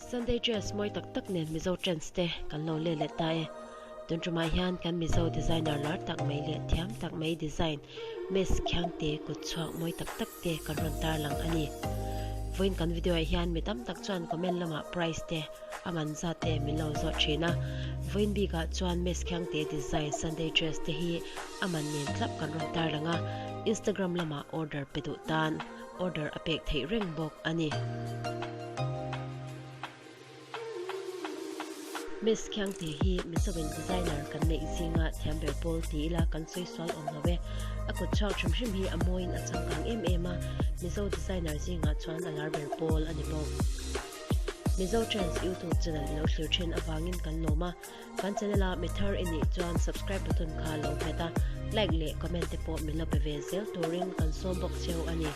Sunday dress mawi tak tak nen Mizo trends te kan lo let leh ta e. Tun tumah hian kan Mizo designer lar tak mai leh thiam tak mai design Miss Khiangte kut chhuak mawi tak tak te kan rawn tarlang a ni. Vawiin kan video ah hian mi tam tak chuan comment lamah price te a man zat te min lo zawh thin a. Vawiin bikah chuan Miss Khiangte design Sunday dress te hi a man nen tlap kan rawn tarlang a, Instagram lamah order pe duh tan order a pek theih reng bawk a ni. Miss Khiangte hi Mizoin designer kan neih zinga thiam ber pawl ti ila kan sawi sual awm lo e. A kut chhuak hrim hrim hi a mawiin a changkang em em a, Mizo designer zingah chuan a lar ber pawl a ni bawk. Mizo Trends YouTube channel i lo thlir thin avangin kan lawm a, kan channel a mi thar i nih chuan subscribe button kha lo hmet a, like leh comment te pawh min lo pe ve zel turin kan sawm bawk cheu a ni.